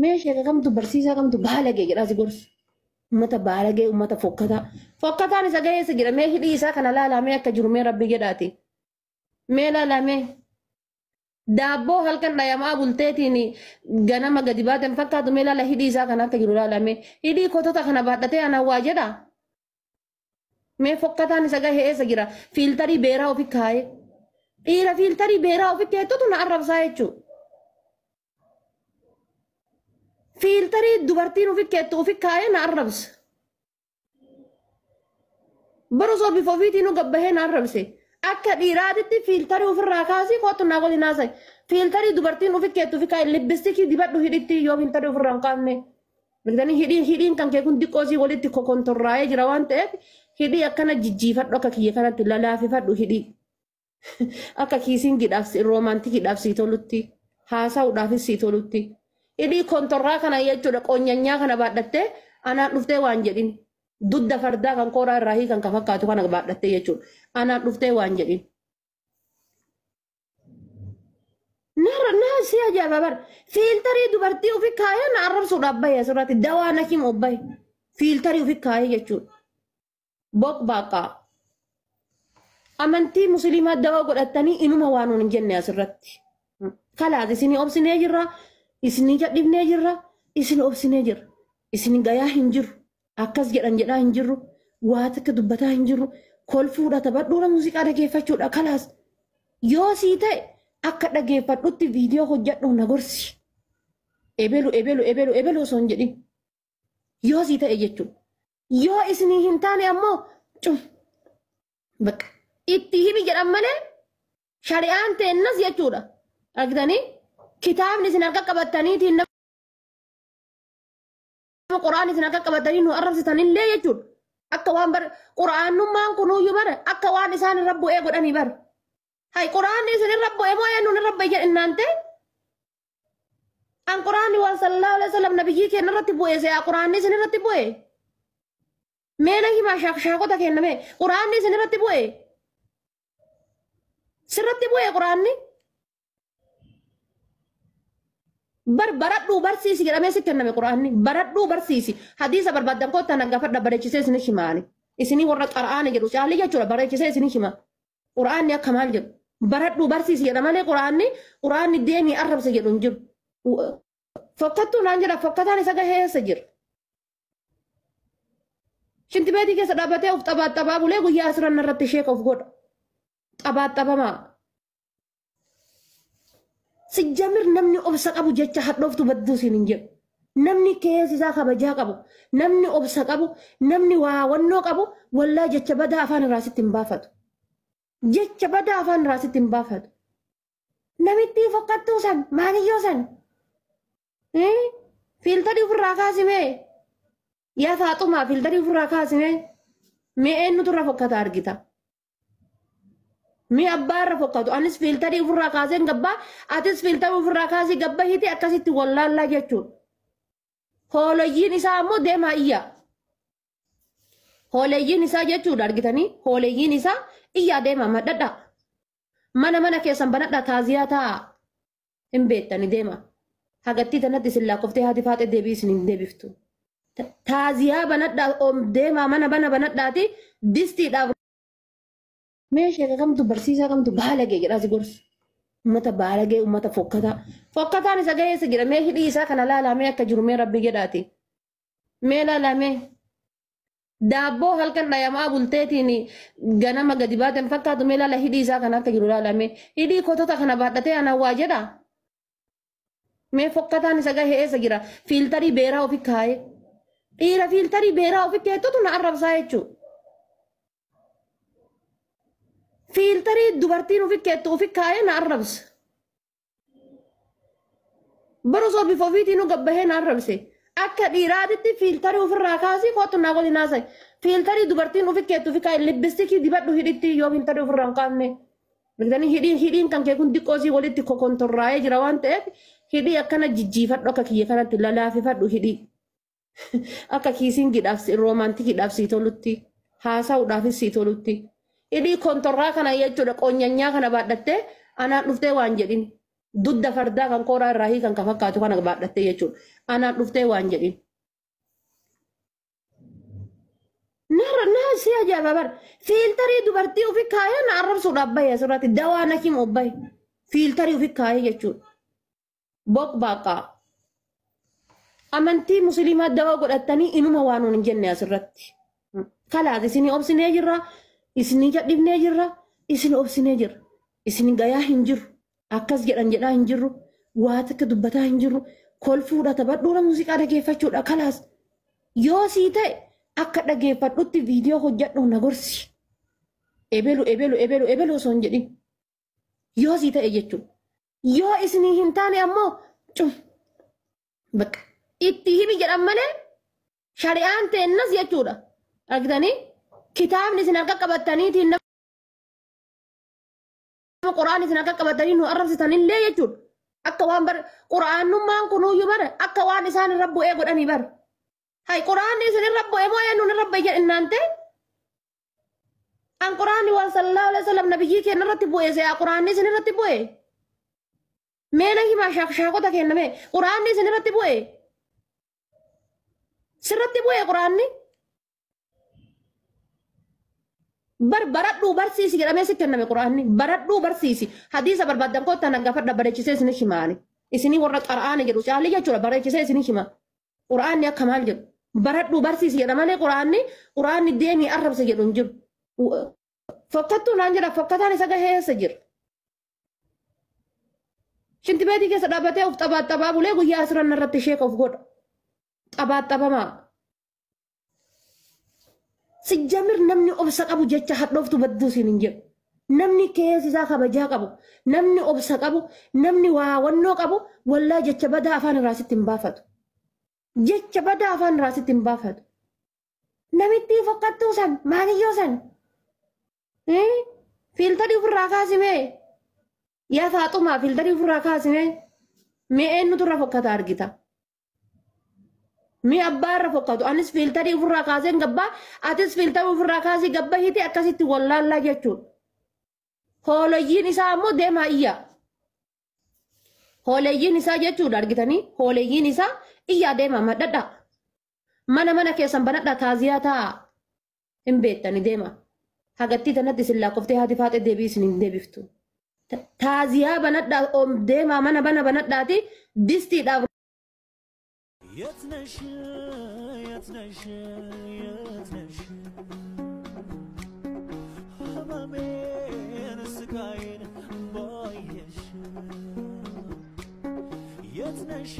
Mee sheeka kamtu barsiisaa kamtu baalagee jedhaa si gorsa. Uummata baalagee, uummata fokkataa. Fokkataan isa gaheessa jira. Mee hidhii isaa kana laalaa mee akka jiru mee rabbi jedhaati. Mee laalaa mee. Daabboo halkan dhayamaa bulteetiin ganama gadi baateen fakkaatu mee laala hidhii isaa kana akka jiru laalaa mee. Hidhii kotota kana baadhatee anaan waa jedhaa. Mee fokkataan isa gahee eessa jira? Fiiltarii beeraa ofi kaa'ee. Dhiira fiiltarii beeraa ofi keettotu na arrabsaa jechuudha. Fiiltarii dubartiin ofi keettu ofi kaa'ee na arrabsa. Bara osoo bifa ofiitiin nu gabbahee na arrabse. Akka dhiiraatitti fiiltarii ofirraa kaasii kootu naa waliin haasa'i. Fiiltarii dubartiin ofi keettu ofi kaa'e libbistikii dibadhu hidhitti yoo fiiltarii ofirraa hin kaafne. Argitanii hidhiin kan kee kun xiqqoo sii walitti kokontorraa'ee jira waan ta'eef hidhii akkana jijjiifadhu akka kiyya kanatti lalaafifadhu hidhii. Akka kiisingiidhaaf roomaantikiidhaaf sii tolutti haasa'uudhaafis sii tolutti. Hidhii kontorraa kana jechuudha qonyanyaa kana baadhattee anaan dhuftee waan jedhin. Dudda fardaa kan kooraa irraa hiikan kan fakkaatu kana baadhattee jechuudha. Anaan dhuftee waan jedhin. Narra naa si ajaa'iba bara. Fiiltarii dubartii ofi kaayee na arrabsuudhaaf bahe asirratti dawaa na himu bahe. Fiiltarii ofi kaayee jechuudha. Boq baaqaa. Amantii musliimaa dawaa godhatanii inuma waan nuun hin jenne asirratti. Kalaas isinii obsinee jirra. Isinii jadhibnee jirra. Isin obsinee jirra. Isin gayaa hin jiru. Akkas jedhan jedhaa hin jirru. Waa takka dubbataa hin jirru. Kolfuudha taphadhuudha muuziqaa dhageeffachuudha kalaas. Yoo sii ta'e akka dhageeffadhutti viidiyoo hojjedhu na gorsi. Ebelu ebelu ebelu ebelu osoo hin jedhin. Yoo sii ta'e jechuudha. Yoo isinii hin taane ammoo cum. Bakka itti himi jedhan malee shari'aan teennas jechuudha. Argitanii kitaabni isin harka qabattaniitiin nama qura'aan isin harka qabattanii nu arrabsitanillee jechuudha. Akka waan bar qura'aanummaan kunuyyuu bara akka waan isaan irra bu'ee godhanii bara. Hay qura'aanni isin irra bu'ee moo eenyuun irra bu'e jedhinnaan ta'e an qura'aanni waan sallallahu alaihi wasallam nabiyyii keenya irratti bu'e se'a qura'aanni isin irratti bu'e. Mee na himaa shaakota kenna mee qura'aanni isin irratti bu'e. Sirratti bu'e qura'aanni. Bar baradhuu barsiisi jedhamee si kenname qura'aanni baradhuu barsiisi hadiisa barbaaddan kottaa na gaafadha bareechisee isin himaani isinii warra qara'aani jedhu caalli jechuudha bareechisee isin hima qura'aanni akka maal jedhu baradhuu barsiisi jedha malee qura'aanni deemii arrabse jedhu hin jiru. Fokkattuu naan jedha fokkataan isa gahee eessa jira. Shintibeetii keessa dhaabbatee of xabaaxabaa bulee guyyaa asirran irratti sheeka of godha. Xabaaxabamaa. Sijjamir namni obsa qabu jecha hadhooftu badduu siin hin jedhu. Namni keessi isaa kabajaa qabu, namni obsa qabu, namni waawannoo qabu, wallaa jecha badaa afaan irraa sitti hin baafatu. Jecha badaa afaan irraa sitti hin baafatu. Namitti fokkattuu san, maaliyyoo san. Fiiltarii ofirraa kaasimee. Yaa Faaxumaa fiiltarii ofirraa kaasimee. Mee eenyutu irra fokkata argita? Mee abbaa irra fokkatu anis fiiltarii ofirraa kaaseen gabbaa atis fiiltarii ofirraa kaasii gabba hiti akkasitti wallaallaa jechuudha. Hooleyyiin isaa ammoo deemaa iyyaa. Hooleyyiin isaa jechuudha argitanii hooleyyiin isaa iyyaa deemaa madhadhaa. Mana mana keessan banadhaa taaziyaa taa'aa. Hin beektani deemaa. Hagattii tanatti isin lakkoftee haati faaxee deebii isin hin deebiftu. Taaziyaa banadhaa deemaa mana bana banadhaati distiidhaaf. Mee sheeka kamtu barsiisaa kamtu baalagee jedhaa si gorsa. Uummata baalagee, uummata fokkataa. Fokkataan isa gaheessa jira. Mee hidhii isaa kana laalaa mee akka jiru mee rabbi jedhaati. Mee laalaa mee. Daabboo halkan dhayamaa bulteetiin ganama gadi baateen fakkaatu mee laala hidhii isaa kana akka jiru laalaa mee. Hidhii kotota kana baadhatee anaan waa jedhaa. Mee fokkataan isa gahee eessa jira? Fiiltarii beeraa ofi kaa'ee. Dhiira fiiltarii beeraa ofi keettotu na arrabsaa jechuudha. Fiiltarii dubartiin ofi keettu ofi kaa'ee na arrabsa. Bara osoo bifa ofiitiin nu gabbahee na arrabse. Akka dhiiraatitti fiiltarii ofirraa kaasii kootu naa waliin haasa'i. Fiiltarii dubartiin ofi keettu ofi kaa'e libbistikii dibadhu hidhitti yoo fiiltarii ofirraa hin kaafne. Argitanii hidhiin kan kee kun xiqqoo sii walitti kokontorraa'ee jira waan ta'eef hidhii akkana jijjiifadhu akka kiyya kanatti lalaafifadhu hidhii. Akka kiisingiidhaaf roomaantikiidhaaf sii tolutti haasa'uudhaafis sii tolutti. Hidhii kontorraa kana jechuudha qonyanyaa kana baadhattee anaan dhuftee waan jedhin. Dudda fardaa kan kooraa irraa hiikan kan fakkaatu kana baadhattee jechuudha. Anaan dhuftee waan jedhin. Narra naa si ajaa'iba bara. Fiiltarii dubartii ofi kaayee na arrabsuudhaaf bahe asirratti dawaa na himu bahe. Fiiltarii ofi kaayee jechuudha. Bok baaqaa. Amantii musliimaa dawaa godhatanii inuma waan hin jenne asirratti. Kalaas isinii obsinee jirra. Isinii jadhibnee jirra. Isin obsinee jirra. Isin gayaa hin jiru. Akkas jedhan jedhaa hin jirru. Waa takka dubbataa hin jirru. Kolfuudha taphadhuudha muuziqaa dhageeffachuudha kalaas. Yoo sii ta'e akka dhageeffadhutti viidiyoo hojjedhu na gorsi. Ebelu ebelu ebelu ebelu osoo hin jedhin. Yoo sii ta'e jechuudha. Yoo isinii hin taane ammoo cuf. Bakka itti himi jedhan malee shari'aan teennas jechuudha. Argitanii kitaabni isin harka qabattaniitiin nama qura'aan isin harka qabatanii nu arrabsitanillee jechuudha. Akka waan bar qura'aanummaan kunuyyuu bara akka waan isaan irra bu'ee godhanii bara. Hay qura'aanni isin irra bu'ee moo eenyuun irra bu'ee jedhinnaan ta'e? An qura'aanni waan sallallahu alaihi wasallam nabiyyii keenya irratti bu'ee se'a qura'aanni isin irratti bu'ee? Mee na himaa shaakota kenna mee qura'aanni isin irratti bu'ee? Sirratti bu'ee qura'aanni? Bar baradhuu barsiisi jedhamee si kenname qura'aanni baradhuu barsiisi hadiisa barbaaddan kottaa nan gaafadha bareechisee isin himaani isinii warra qara'aana jedhu caalii jechuudha bareechisee isin hima qura'aanni akka maal jedhu baradhuu barsiisi jedha malee qura'aanni deemii arrabsa jedhu hin jiru fokkattuu naan jedha fokkataan isa gaheessa jira. Shintibeetii keessa dhaabbatee of xabaaxabaa bulee guyyaa asirran irratti sheeka of godha xabaaxabamaa. Sijjamir namni obsa qabu jecha hadhooftu badduu siin hin jedhu. Namni keessa isaa kabajaa qabu, namni obsa qabu, namni waawannoo qabu, wallaa jecha badaa afaan irraa sitti hin baafatu. Jecha badaa afaan irraa sitti hin baafatu. Namitti fokkattuu san, maaliyyoo san. Fiiltarii ofirraa kaasimee. Yaa Faaxumaa fiiltarii ofirraa kaasimee. Mee eenyutu irra fokkata argita? Mi abbaa irra fokkatu anis fiiltarii ofirraa kaaseen gabbaa atis fiiltarii ofirraa kaasii gabba hiite akkasitti wallaallaa jechuudha. Hooleyyiin isaa ammoo deemaa iyya. Hooleyyiin isaa jechuudha argitanii hooleyyiin isaa iyyaa deemaa madhadhaa. Mana mana keessan banadhaa taaziyaa taa'aa. Hin beektani deema. Hagattii tanatti isin lakkoftee haati faaxee deebii isin hin deebiftu. Taaziyaa banadhaa deemaa mana bana banadhaati distiidhaaf. የት ነሽ የት ነሽ የት ነሽ ህመሜን ስቃዬን ባየሽ የት ነሽ